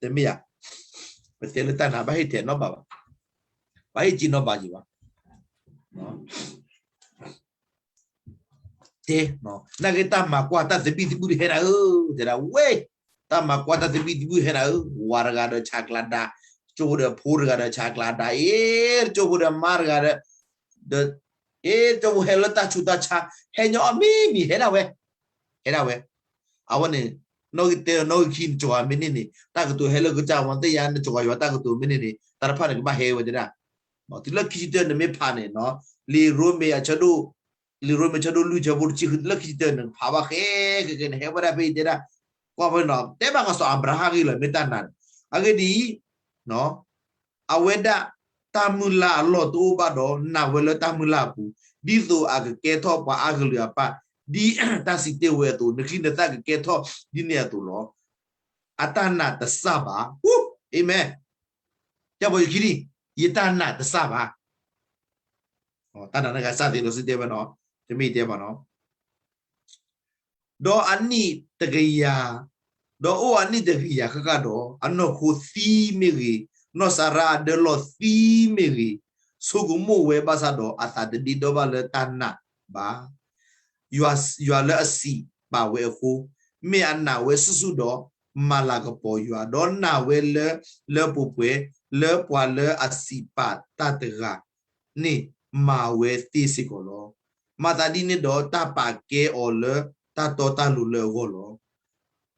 တမ့ၢ်ဧါ, ပတဲလၢတၢ်နာ် ဘၣ်ဟ့ၣ်ထဲးနီတဘၣ်ဘၣ်, ဘၣ်ဟ့ၣ်က့ၤနီတဘၣ်က့ၤဘၣ် တဲ, နာ်က့တၢ်မၤကွၢ်တၢ်သဘံၣ်သဘုၣ်တဟဲနၤဧၢ, တဲဒၣ်ဝဲ, တၢ်မၤကွၢ်တၢ်သဘံၣ်သဘုၣ်ဟဲနၤဧၢ, ဝၤတဂၤဒီးဆးကျးဒါ, ကၠိဖိဒီးဖိတဂၤဒီးဆါကျါဒါ, အ့ ကၠိဖိဒီးမါတဂၤဒီး, ဒီး, အ့ ကၠိဖိဟဲလၢတၢ်ဆူးတၢ်ဆါ, ဟဲညီအီၤမံၤမံၤ ဟဲဒၣ်ဝဲ, ဟဲဒၣ်ဝဲ, အဝဲန့ၣ်, နီၣ်ဂံၢ်တၢ နီၣ်ဂံၢ်ခံ နစှၤမ့ၢ်န့ၢ်န့ၣ် တၢ်ကတိၤဟဲလၢကစၢ်ဝဲသ့ၣ်ညါ နစှၤယွၤတၢ်ကတိၤမ့ၢ်န့ၢ်န့ၣ် တၢ်တဖၣ်န့ၣ်ကဘၣ်ဟဲဝဲတဲဒၣ်, တုၤလၢခံဆံတၢန့ၣ်မ့ၢ်ဖးန့ၣ်နီၤ, လံာ်ရိမ့ၤအဆၢဒိၣ် လံာ်ရိမ့ၤဆၢဒိၣ်လွံၢ်ဆၢဖိတဆံဃု လၢခံဆံတၢန့ၣ် ဖးဘၣ်ဃဲဃဲဃဲန့ၣ် ဟဲဝဲဒၣ်ဖဲအံၤတဲဒၣ်, ကွၢ်ဖဲနီၤ တဲဘၣ်ကစီၣ်အၤဘြၤဟၣ်ဂ့ၢ်လီၤ မ့ၢ်တၢ်နာ်န့ၣ်, အဂ့ၢ်ဒ်အံၤ, အဝဲဒၣ် တၢ်မုၢ်လၢ်အလီၢ်တအိၣ်ဘၣ်ဒီး နာ်ဝဲလၢတၢ်မုၢ်လၢ်အပူၤ, ဒ်သိးအကကဲထီၣ်ပှၤအါကလုာ်အပၢ်, ဒ်တၢ်စံးတ့ၢ်ဝဲအသိး, နချံနသၣ်ကကဲထီၣ်ဒ်န့ၣ်အသိးလီၤ. အတၢ်နာ်တစၢ်ဘၣ်. အၤမ့ၣ်. ကဲပှၤယခံနံၣ်, ယတၢ်နာ်တစၢ်ဘၣ်. တၢ်နာ်န့ၣ်ကစၢ်သ့လီၤစံတဲဝဲနီၤ, တမ့ၢ်တဲဘၣ်နီၤ. ဒီးအနံၣ်တကယၤ, ဒီးအိၣ်အနံၣ်တကယၤဃၣ်ဃၣ်ဒီး, အနီၢ်ခိသံမ့ၢ်ဂ့ၤ, နီၢ်စၤရါအဒၢလီၤသံမ့ၢ်ဂ့ၤ, ဆိကမိၣ်ဝဲဘၣ်ဆၣ်ဒီး အသးတဒ့ဒီဘၣ်လၢတၢ်နာ်ဘၣ်. ယွၤ, ယွၤလၢအစံးပာ်ဝဲအဃိ, မ့ၢ်အနာ်ဝဲဆူၣ်ဆူၣ်ဒီး မၤလၤကပီၤယွၤ, ဒီးနာ်ဝဲလၢလၢပှဲၤပှဲၤ လၢပှၤလၢအစံးပာ်တၢ်တဂၤ န့ၣ် မၤဝဲသ့စ့ၢ်ကီးလီၤ. မၤသးဒ်န့ၣ်ဒီး တၢ်ပာ်ကဲအီၤလၢတၢ်တီတၢ်လိၤလၢအဂီၢ်လီၤ.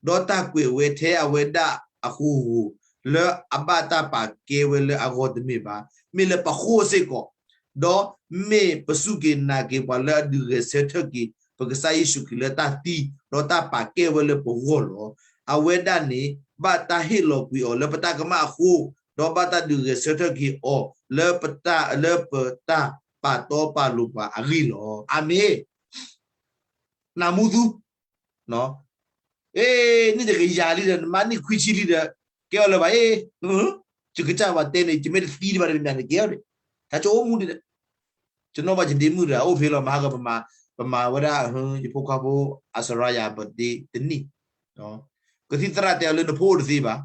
ဒီးတၢ်ကွဲးဝဲထဲအဝဲဒၣ်အဃိဧိၤ, လၢအဘၣ်တၢ်ပာ်ကဲဝဲလၢအဂီၢ်တမ့ၢ်ဘၣ်, မ့ၢ်လၢပဃိစ့ၢ်ကီး, ဒီးမ့ၢ်ပစူၢ်က့ၤနာ်က့ၤပှၤလၢအဒုးဂဲၤဆၢထၢၣ်က့ၤ ပကစၢ်ယ့ၣ်ၡူးခရံာ်လၢတၢ်သံ, ဒီးတၢ်ပာ်ကဲဝဲလၢပဂီၢ်လီၤ. အဝဲဒၣ်န့ၣ် ဘၣ်တၢ်ဟ့ၣ်လီၤကွံာ်အီၤလၢပတၢ်ကမၣ်အဃိ, ဒီးဘၣ်တၢ်ဒုးဂဲၤဆၢထၢၣ်က့ၤအီၤလၢပတၢ်, လၢပတၢ်ပာ်တီပာ်လိၤပှၤအဂ့ၢ်လီၤ. အၤမ့ၣ်. နၢ်မူသူ, အ့, နံၣ်တကယၤလံဒီး နမါနံၣ်ခွံဆံလံဒီး ကဲအီၤလၢၤဘၣ်, အ့, ယကစၢ်ဘၣ်တဲန့ၣ် ယမ့ၢ်တသံဒံးဘၣ်ဒီး မ့ၢ်နကဲအီၤန့ၣ်, တၢ်ကအိၣ်မူဒံးဒီး, ယနီၣ်ဘၣ်ယဒ့မုၣ်ဒီး အအိၣ်ဖဲလီၤ မဟါက ပမၤဝဲဒၣ် ယဖိခွါဖိ အစရါယၤ birthday တနံၣ်, ကသံၣ်သရၣ်တဲအီၤလၢနဖိအိၣ်တသ့ဘၣ်,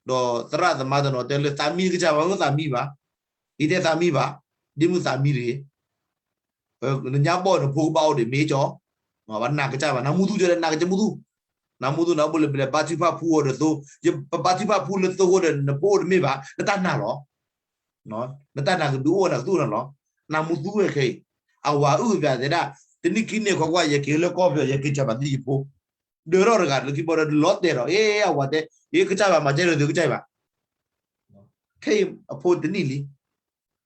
ဒီးသရၣ်သမါတနီၤတဲလၢသးမံကစၢ်ဘၣ် မ့ၢ်သးမံဘၣ်, ယတဲသးမံဘၣ်, ဒ့မုၣ်သးမံတဂ့ၤ နညါဘီၣ်နဖိကဘၣ်အိၣ်ဒီးမ့ၢ်ကၠီ, ဘၣ်နာ်ကစၢ်ဘၣ် နၢ်မူသူကၠီဒီး နၢ်ကစၢ်မူသူ, နၢ်မူသူ နဘၣ်လဲၤဘါထုကဖၣ်ဖှူအီၤဒီးသိ, ပဘါထုကဖၣ်ဖှူလၢသိအဃိဒီး နဖိအိၣ်တမ့ၢ်ဘၣ်, နတၢ်နာ်လီၤ. နတၢ်နာ်ကဒုးအိၣ်နကသူၣ်နၤလီၤ. နၢ်မူသူဝဲခဲအံၤ, အဝၤအုၣ်ပၠးတဲဒၣ်, တနံၣ်ခံနံၣ်ခွါကွၢ် ယက့ၤလၢကီၢ်ပယီၤ ယက့ၤစၢၤဘၣ်သံယဖိ, ဒၢထီၣ်တဂၤလၢခံဘီဒီးလီၤတဲာ်ဒီး အ့ အဝၤတဲ, အ့ ကစၢ်ဘၣ် မၤကဲဒီးသုကစၢ်ဘၣ် ခဲအံၤအဖိတနံၣ်လံ,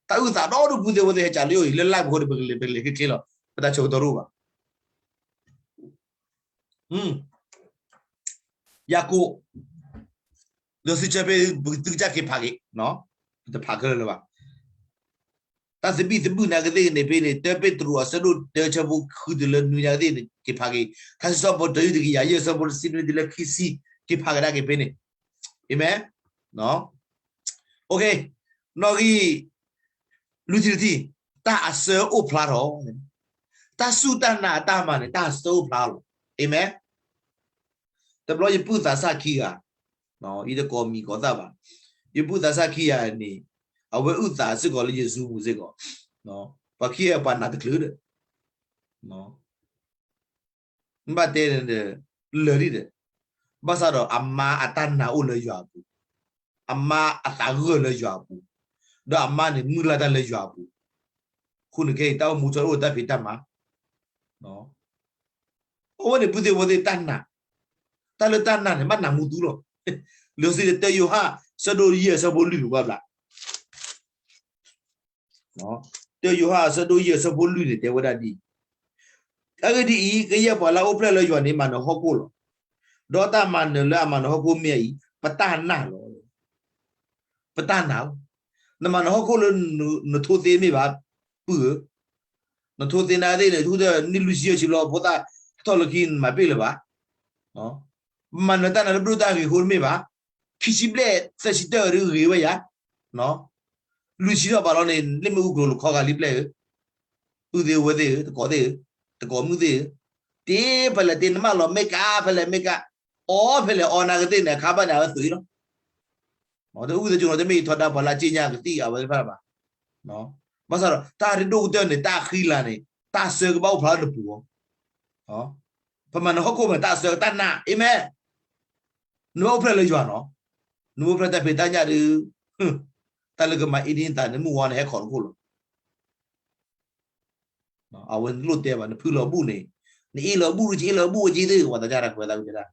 တၢ်အုၣ်သးဒီဒူၣ် ပုၢ်သ့ၣ်ဝဲၢ်သ့ၣ် ဟဲကးလၢယအိၣ်အံၤ လၢ live အဃိဒီး ပကလဲၤ ပကလဲၤချ့ချ့လီၤ, ပတၢ်ဆၢကတီၢ်တအိၣ်ဘၣ်. ယၤကိာ်, လၢသုဆၢဖဲ သုကစၢ်က့ၤဖးက့ၤ, ပတဖးခဲလၢာ်လၢၤဘၣ်. တၢ်သဘံၣ်သဘုၣ်နာ်ကသ့ၣ်ကန့ၣ်ဖဲန့ၣ် တၢပ့းတရူးအဆၢဒိၣ်တၢ ဆၢဖိဃုတုၤလၢနွံနာ်ကသ့ၣ်န့ၣ် က့ၤဖးက့ၤ, ထါစံးထီၣ်ပတြၢၤ တကယၤယဲၢ် ဆၢဖိတဆံနွံတုၤလၢခံဆံ က့ၤဖးကဒါက့ၤဖဲန့ၣ်. အၤမ့ၣ်. နီၣ်ဂံၢ် လွံၢ်ထံၣ်တထံၣ်, တၢ်အဆၢအိၣ်ဖျါထီၣ်, တၢ်စူၢ်တၢ်နာ်အတၢ်မၤန့ၣ် တၢ်အဆၢအိၣ်ဖျါလီၤ. အၤမ့ၣ်. တဘျီယပုၢ်သးစၢ်ခံဂၤ, ယတကိးမံၤကိးသၣ်ဘၣ်, ယပုၢ်သးစၢ်ခံဂၤန့ၣ် အဝဲအုၣ်သးစ့ၢ်ကီးလၢယZoomပူၤစ့ၢ်ကီး, ပှၤခံဂၤပှၤနာ်တချုးဒီး မ့ၢ်ဘၣ်တဲန့ၣ်ဒီး လၢာ်ဒံးဒီး, ဘၣ်ဆၣ်ဒီးအမါအတၢ်နာ်အိၣ်လၢယွၤအပူၤ, အမါအသးဂၢၢ်လၢယွၤအပူၤ, ဒီးအမါန့ၣ်မုၢ်လၢ်တၢ်လၢယွၤအပူၤ, အဃိန့ၣ်ခဲအံၤတၢ်အိၣ်မူဆၢအိၣ်တၢ်ဖံးတၢ်မၤ အဝဲန့ၣ်ပုၢ်သ့ၣ်ဝဲၢ်သ့ၣ်တၢ်နာ်, တၢ်လၢတၢ်နာ်န့ၣ် ဘၣ်နၢ်မူသူလီၤ. လံာ်စီဆှံတၢယိၤဟၣ် ဆၢဒိၣ်ယဲၢ်ဆၢဖိလွံၢ်ပူၤဘၣ်ဘျး တၢယိၤဟၣ်အဆၢဒိၣ်ယဲၢ်ဆၢဖိလွံၢ်န့ၣ် တဲဝဲဒၣ်ဒ်အံၤ, အဂ့ၢ်ဒ်အံၤ, ကယဲၢ်ပှၤလၢအအိၣ်ဖျဲၣ်လၢယွၤန့ၣ် မၤနၢၤဟီၣ်ခိၣ်လီၤ. ဒီးတၢ်မၤနၢၤလၢအမၤနၢၤဟီၣ်ခိၣ်မ့ၢ်အံၤ, ပတၢ်နာ်လီၤ. ပတၢ်နာ်လီၤ. နမၤနၢၤဟီၣ်ခိၣ်လၢနထိသ့မ့ၢ်ဘၣ်, ပုၢ်ဧၢ, နထိသ့နာ်သ့ၣ်န့ၣ် ထူဒီးနံၣ်လွံၢ်ဆံယဲၢ်ဆံလီၤ ဖိသၣ်ဟဲထီၣ်လၢခံ နမၤပ့ၢ်လၢၤဘၣ်. ပမၤနၢၤတၢ်နာ်လၢပဒိၣ်တၢ်ဂ့ၤအဃိတမ့ၢ်ဘၣ်, ခံဆံဘျဲၣ်သၢဆံတၢၢ် ဂ့ၤဝဲယၤ, လွံၢ်ဆံထီၣ်ဘးလီၤန့ၣ် လ့ၣ်မ့ၣ်အူကျိၤလၢခီဂာ်လံပျဲၢ်ဧၢ, ပုၢ်သ့ၣ်ဝဲၢ်သ့ၣ်ဧၢ, တကိးသ့ၣ်ဧၢ, တကိးမုၣ်သ့ၣ်ဧၢ, တ့ဖဲလဲၣ်တ့ နမၢလီၤမ့ၢ်ကး ဖဲလဲၣ်မ့ၢ်ကး, အီဖဲလဲၣ်အီနာ်ကသ့ၣ်န့ၣ် အခါဘၣ်န့ၣ် အဝဲသွံၣ်လီၤ. တအုၣ်သကိးနီၤ တမ့ၢ်ယထီဒါပှၤလၢအစ့ၣ်ညါကသံၣ်အဝဲသ့ၣ်တဖၣ်ဘၣ်. ဘၣ်ဆၣ်ဒီး တၢ်ရ့ဒိၣ်ကတၢၢ်န့ၣ် တၢ်အဃံအလၤန့ၣ် တၢ်ဆၢကဘၣ်အိၣ်ဖျါလၢနပူၤလီၤ. ပမၤနၢၤဟီၣ်ခိၣ်မ့ၢ်တၢ်ဆၢတၢ်နာ်, အၤမ့ၣ်. နဘၣ်အိၣ်ဖျဲၣ်လၢယွၤနီၤ, နဘၣ်အိၣ်ဖျဲၣ်တၢ်ဖံးတၢ်ညၣ်ဒီး တၢ်လၢကမၤအ့န့သး နမုၢ်ဝါနဟဲခိးတခိၣ်လီၤ. အဝဲနလိၣ်တဲဘၣ် နဖုလီၤဘူၣ်န့ၣ်, နအ့လီၤဘူၣ် နအ့လီၤဘူၣ်ဝဲက့ၤသ့ၣ် ပှၤသးစၢ်တၢ်ခွဲးသးဝံၤတဲဒၣ်,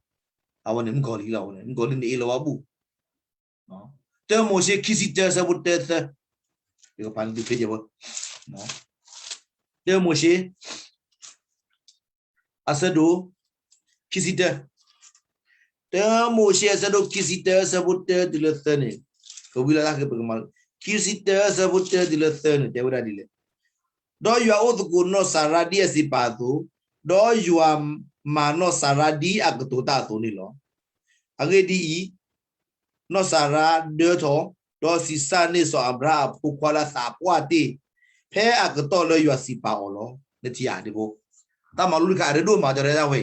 အဝဲန့ၣ်မုၣ်ကီၤလံၢ်လီၤ, အဝဲန့ၣ် မုၣ်ကီၤလံၢ်န့ၣ်အ့လီၤဝဲဘူၣ်. တၢမိၤၡ့ခံဆံတၢ ဆၢဖိတၢသၢ, ယကဖးန့ၢ်သုဖဲယဲၢ်ဘၢ, တၢမိၤၡ့ အဆၢဒိၣ် ခံဆံတၢ, တၢမိၤၡ့အဆၢဒိၣ်ခံဆံတၢ ဆၢဖိတၢတုၤလၢသၢန့ၣ်, ကဝံလၢတၢ်ဃ့ပကမၤ, ခံဆံတၢ ဆၢဖိတၢတုၤလၢသၢန့ၣ် တဲဝဲဒၣ်ဒ်လဲၣ်, ဒီးယွၤအိၣ်သကိးနီၢ်စၤရါဒ်အစံးပာ်အသိး, ဒီးယွၤမၤနီၢ်စၤရါဒ်အကတိၤတၢ်အသိးန့ၣ်လီၤ. အဂ့ၢ်ဒ်အံၤ, နီၢ်စၤရါဒၢထီၣ်, ဒီးဆံးစၢ်န့ၢ်စီၤအၤဘြၤဟၣ်အဖိခွါလၢအသးပှၢ်တ့ၢ်, ဖဲအကတီၢ်လၢယွၤစံးပာ်အီၤလီၤ. နထံၣ်ဧါဒ်ဖိ, တၢ်မၤလိတခါအရ့ဒိၣ်မး တဲဒၣ်ဝဲ,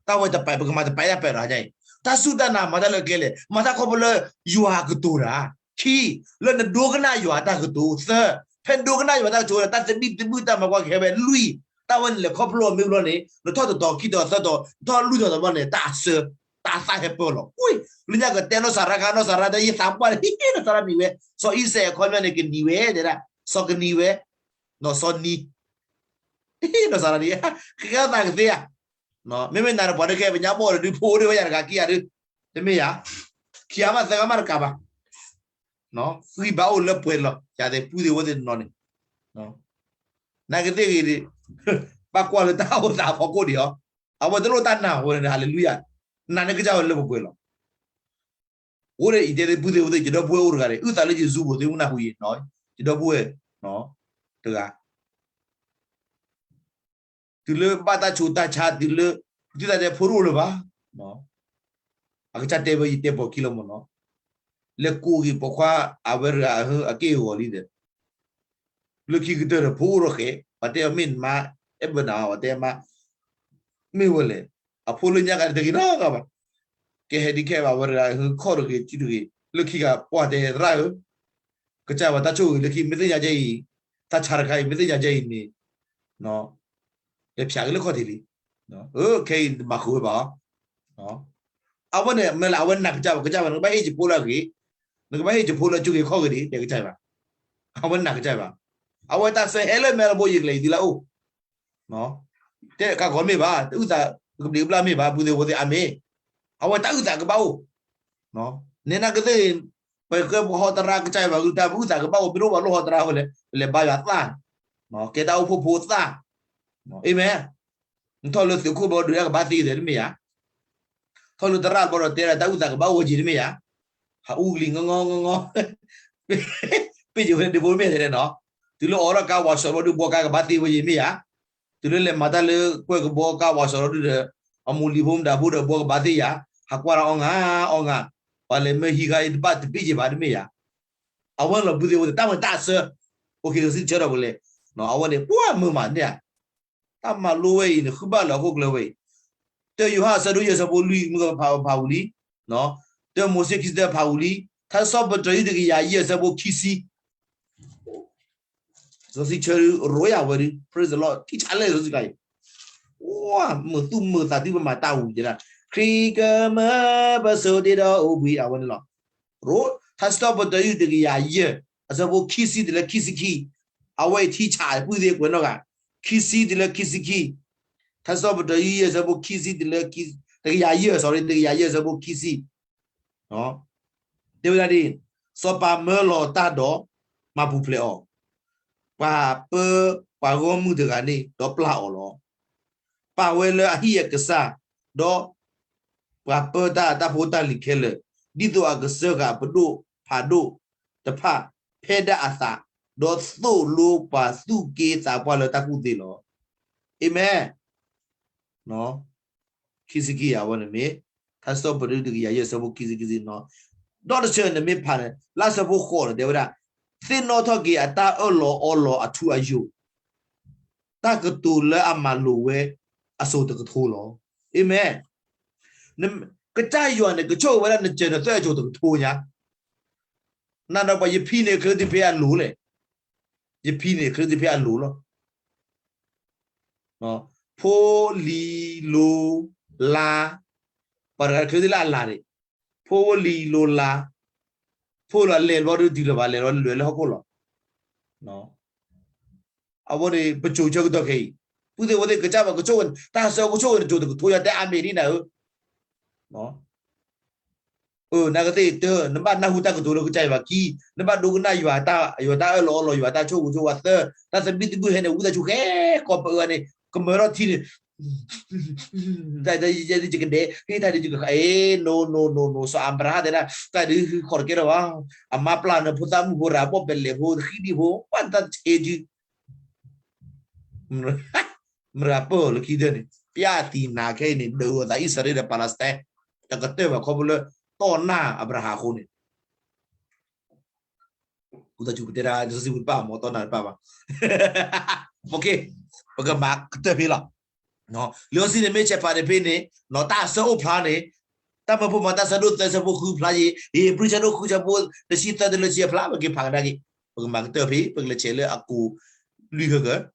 တၢ်ဝဲတပာ် ပကမၤတပာ်ယၢ်ပာ်ဒီးညါအံၤ, တၢ်စူၢ်တၢ်နာ်မၤတၢ်လၢကျဲလဲၣ်, မၤတၢ်ခီဖျိလၢယွၤအကတိၤတၢ်, ခံ, လၢနဒိကနၣ်ယွၤအတၢ်ကတိၤ, သၢ, ဖဲနဒိကနၣ်ယွၤတၢ်ကတိၤန့ၣ် တၢ်သဘံၣ်သဘုၣ်တၢ်မၤကွၢ်ကဟဲဝဲ, လွံၢ်, တၢ်ဝဲန့ၣ်လဲၤခီဖျိအီၤမ့ၢ်ဘျီန့ၣ် နထီၣ်တတီၤခံတီၤသၢတီၤ နထီၣ်လွံၢ်တီၤတဘျီန့ၣ် တၢ်အဆၢ တၢ်သၣ်ဟဲပၢလီၤ. လၢညါကတဲနီၢ်စၤရါခါ နီၢ်စၤရါဒီးယသးပှၢ်န့ၣ် ဟ့ၣ်နီၢ်စၤရါမံၤဝဲ, စီၤအံၤစဲးအခီပညီန့ၣ် ကနံၤဝဲတဲဒၣ်, စီၤကနံၤဝဲ, နီၢ်စီၤနံၤ, နီၢ်စၤရါနံၤ, ကကဲသးကသ့ဧါ, မ့မ့ၢ်နၤဒီးပှၤဒုးကဲပညါဘီၣ်ဒီးဒုးဖိအိၣ်ဒံးဝဲယၤတဂၤခံဂၤဒုး, တမ့ၢ်ယၤ, ခံဂၤမးသၢဂၤမးတကးဘၣ် ဃံဘါအိၣ်လၢပှဲၤလီၤ ယၤသ့ၣ်ပုၢ်သ့ၣ်ဝဲၢ်သ့ၣ်တနီၤန့ၣ်, နာ်က့သ့ၣ်ဂ့ၤဒံး, ဘၣ်ကွၢ်လၢတၢ်အိၣ်သးအဖီခိၣ်ဒံးအီၤ, အဝဲတလိၣ်တၢ်နာ်ဝဲန့ၣ် ဟၤလ့လူယၤ, နာ်န့ၢ်ကစၢ်ဝဲလၢပှဲၤပှဲၤလီၤ. အိၣ်ဒီးအံၤတဲသ့ၣ်ပုၢ်သ့ၣ်ဝဲၢ်သ့ၣ် ယဒီပုၢ်ဝဲၢ်အိၣ်တဂၤန့ၣ် အုၣ်သးလၢယ Zoom ဖိသ့ၣ်မနၢ်ဟူယံၤ, ယဒီပုၢ်ဝဲၢ်, တဂၤ တုၤလၢဘၣ်တၢ်ဆိးတၢ်ဆါ တုၤလၢ ဒုးသးတဲဖိတအိၣ်လၢၤဘၣ်, အကစၢ်တဲဝဲယတဲပိာ်ခံလီၤမ့ၢ်နီၤ, လဲၤကိးက့ၤပိာ်ခွါအဝဲတဂၤအက့ၢ်အဂီၤလံဒီး လၢခံကတၢၢ်ဒီးဖိအိၣ်ထီၣ်ဃဲ, ပှၤတဲအီၤမ့ၢ်နမါ, အဲၣ်ဘၢနၤ, ပှၤတဲမါ, မ့ၢ်ဝဲလဲၣ်, အဖိလၢညါကတဂ့ၤနီတဂၤဘၣ်, ကဲဟဲဒ်ခဲဘၣ်ဝဲတဂၤ ခီၣ်တဂ့ၤ စုတဂ့ၤ, လၢခံဂၤပှၢ်တဲသရၣ်ဧၢ, ကစၢ်ယွၤတၢ်ဆိၣ်ဂ့ၤလၢခံ မ့ၢ်သ့ၣ်ညါကဲအံၤ, တၢ်ဆါတခါအံၤ မ့ၢ်သ့ၣ်ညါကဲအံၤန့ၣ်, လဲၤဖျါက့ၤလၢခီၣ်ထံးလံ, အခဲအံၤနတမၤဃုာ်ဝဲဘၣ်, အဝဲန့ၣ် မ့ၢ်လၢအဝဲနာ်ကစၢ်ဘၣ် ကစၢ်ဘၣ် နကဘၣ်ဟ့ၣ်က့ၤဖိလၢအဂ့ၤ, နကဘၣ်ဟ့ၣ်က့ၤဖိလၢအစူၢ်က့ၤခီၣ်က့ၤဒံး တဲကစၢ်ဘၣ်, အဝဲနာ်ကစၢ်ဘၣ်, အဝဲတၢ်ဆၢဟဲလၢမဲာ်လီၤဘိယံၤကလဲၤယံၤသုလၢအအိၣ် တဲကါကီးမ့ၢ်ဘၣ် တအုၣ်သး ပကဘျံးကဘျၣ်မ့ၢ်ဘၣ် ပုၢ်သ့ၣ်ဝဲၢ်သ့ၣ်အမ့ၢ်, အဝဲတၢ်အုၣ်သးကဘၣ်အိၣ်, နဲနာ်ကသ့ၣ်, ပကဟီတရါကစၢ်ယွၤဂုၢ်တၢ် ပအုၣ်သးကဘၣ်အိၣ် ပတအိၣ်ဘၣ်လိၣ်ဟီတရါဝဲလဲၣ် ပလဲၤဘါယွၤသၣ်, ကဲတၢ်အိၣ်ဖှိၣ်ဖိသၣ်, အၤမ့ၣ်, နထီၣ်လၢသုးခိၣ်ဘီဒုး တၢ်ကဘၣ်သ့သ့ၣ်တမ့ၢ်ဧါ, ထီၣ်လၢသရၣ်ဘီဒီးတဲဒၣ်တၢ်အုၣ်သးကဘၣ်အိၣ်ဝဲက့ၤတမ့ၢ်ဧါ, ဟးအူကလံၤငီငီငီငီ ပ့ၢ်ယိၤဝဲဒၣ်ဒ့ဖိမ့ၢ်တဲနီၤ, တုၤလၢအိးထီၣ်ကါဝးစီၤလီၤဒုး ဘှီကါကဘၣ်သ့ဝဲယံၤမ့ၢ်ဧါ, တုၤလၢလဲၤမၤတၢ်လၢကွဲၢ်ကဘီကါဝးစီၤလီၤဒုးဒီး အမူလံၤဖိမတၤဖိဒီးဘှီကဘၣ်သ့ယၤ, ဟးကွၢ်ဒီးအီငါအီငါ, ပှၤလဲၤမၢဟံးခါအံၤတဘၣ်တဘ့ၣ်ယံၤဘၣ်တမ့ၢ်ဧါ, အဝဲလီၤဘုသ့ဝဲသ့ၣ် တၢ်မၤတၢ်အဆၢ, အိၣ်ခ့ကစံးဆၢထီၣ်ပလဲၣ်, အဝဲန့ၣ် ပှၤမုာ်မးန့ၣ်ဧါ တၢ်မၤလိဝဲအံၤန့ၣ် ဃုဘၣ်လၢဟီၣ်ခိၣ်ချၢဝဲအံၤ, တၢယိၤဟၣ်အဆၢဒိၣ်ယဲၢ်ဆၢဖိလွံၢ်မုၢ်ကဖးဖးဝံၤလံ, တၢမိၤၡ့ခံဆံတၢဖးဝံၤလံ, ထါစံးထီၣ်ပတြၢၤယုၢ်တကယၤယဲၢ်ဆၢဖိခံဆံ, စီဆှံဆၢဒုးရိယၤဝဲဒုး praise the Lord ထံဆးလဲၣ်စီဆှံခါအံၤ, မုာ်သူၣ်မုာ်သးသုပမၤတၢ်ဝံၤယဲဒၣ်, ခရံာ်ကမၢပစိၤဒ့ဒီးအိၣ်ဘှံးအဝဲန့ၣ်လီၤ. ရိ, ထါစံးထီၣ်ပတြၢၤယုၢ်တကယၤယဲၢ်, အဆၢဖိခံဆံတုၤလၢခံဆံခံ, အဝဲအံၤထံဆးပုၢ်သ့ၣ်ကွဲးနီၢ်ဂၤ, ခံဆံတုၤလၢခံဆံခံ, ထါစံးထီၣ်ပတြၢၤယုၢ်ယဲၢ်ဆၢဖိခံဆံတုၤလၢ တကယၤယဲၢ် sorry တကယၤယဲၢ်ဆၢဖိခံဆံ, တဲဝဲဒၣ်ဒ်အံၤ, စီၤပၤမၢလီၤတၢ်ဒီး မၤပူၤဖျဲးအီၤ, ပှၤပၢပှၤဂီၢ်မုၢ်တဂၤန့ၣ် ဒီးပျၢ်အီၤလီၤ. ပာ်ဝဲလၢအဟံၣ်အကစၢ်, ဒီးပှၤပၢတၢ်အတၢ်ဖိတၢ်လံၤခဲလၢာ်, ဒ်သိးအကစၢ်ဃာ်ပဒိၣ်ဖးဒိၣ်တဖၣ် ဖဲဒၣ်အသး, ဒီးသိၣ်လိပှၤသူၣ်က့သးပှၢ်လၢတၢ်ကူၣ်သ့လီၤ. အၤမ့ၣ်. ခံဆံခံအဝဲန့ၣ်မ့ၢ် ထါစံးထီၣ်ပတြၢၤယုၢ်တကယၤယဲၢ်ဆၢဖိခံဆံခံဆံနီၤ, ဒီးတဆၢန့ၣ်မ့ၢ်ဖးန့ၣ် လၢဆၢဖိဃိးန့ၣ် တဲဝဲဒၣ်, သ့ၣ်နီၣ်ထီၣ်က့ၤအတၢ်အၢၣ်လီၤအီလီၤအထူအယိာ်, တၢ်ကတိၤလၢအမၤလိာ်ဝဲအစိၤတကထိလီၤ. အၤမ့ၣ်. ကစၢ်ယွၤန့ၣ် ကဆိၣ်ဂ့ၤဝဲဒၣ်နစၢၤနသွဲၣ်အစိၤတကထိညါ, နၤဒီးပှၤယဖံန့ၣ် အချၢသ့ၣ်ဖဲအလိၤလဲၣ်, ယဖံန့ၣ် အချၢသ့ၣ်ဖဲအလိၤလီၤ. ဖိလံၤလိၤလၤ, ပှၤတဂၤတချၢသ့ၣ်လၢအလၤန့ၣ်, ဖိလံၤလိၤလၤ, ဖိလီၤလဲၤလီၤဒုးတုၤလၢၤဘၣ် လဲၤလီၤလွဲၤလၢဟီၣ်ခိၣ်လီၤ. အဝဲန့ၣ် ပစိၤဆၢကတီၢ်ခဲအံၤ ပုၢ်သ့ၣ်ဝဲသ့ၣ်ကစၢ်ဘၣ်ကဆိၣ်ဝဲန့ၣ် တၢ်ဆၢကဆိၣ်ဝဲန့ၣ် ကၠိၤတကထိယၤတဲအါမ့ၢ်ဒ်နၤဧၢ နာ်ကသ့ၣ်တၢ် နဘၣ်နၢ်ဟူတၢ်ကတိၤလၢကစၢ်ယွၤခံ, နဘၣ်ဒိကနၣ်ယွၤတၢ် ယွၤတၢ်အၢၣ်လီၤအီလီၤ ယွၤတၢ်ဆိၣ်ဂ့ၤဆိၣ်ဝါသၢ, တၢ်သဘံၣ်သဘုၣ်ဟဲန့ၣ် ဝံသးစူၤဃဲကီးပအၢန့ၣ် ကမၢထီၣ်ထံန့ၣ် တၢ်ဒ်ယကဒဲး ဟ့ၣ်တၢ်ဒ်ယကဃး အ့ no no no no စီၤအၤဘြၤဟၣ်တဲဒၣ် တၢ်ဒ်ဃုဃီၤတကဲထီၣ်ဘၣ်, အမါပျၢ်နၢ်ဖိသၣ်မုၣ်ဖိ ရၤဘီၣ်ပဲလဲၤဖိ ဃံဒံဖိ ပှၢ်တၢ်ဆဲးဒု မရၤပၢၢ်လၢခံဒၢန့ၣ် ပျၢ်သံနာ်ခဲအံၤန့ၣ် ဒုးအသးအံၣ်စရ့လးဒီးပၤလစတၢၣ် တကတၢၢ်ဘၣ်ခီဖျိလၢ တီၢ်နၢ်အၤဘြၤဟၣ်အဃိန့ၣ် ဝံသးစူၤပတဲဒၣ် စီဆှံပူၤတပၣ် မ်တီၢ်နၢ်တပၣ်ဘၣ် ပကမၤကတၢၢ်ဖဲလီၤ. လံာ်စီဆှံန့ၣ်မ့ၢ်ဆဲးဖးန့ၣ်ဖဲန့ၣ် တၢ်ဆၢအိၣ်ဖျါန့ၣ် တၢ်မၢဖိမၤတၢ်ဆၢဒိၣ်သၢဆၢဖိဃုဖျါယံၤ ဧ့ၤဘြံၤဆၢဒိၣ်ဃုဆၢဖိတဆံသၢတုၤလၢဆံအဖျါ ပက့ၤဖးကဒါက့ၤ ပကမၤကတၢၢ်ဖဲ ပကလဲၤဆဲးလၢအကိးလွံၢ်ဂၤဂၤ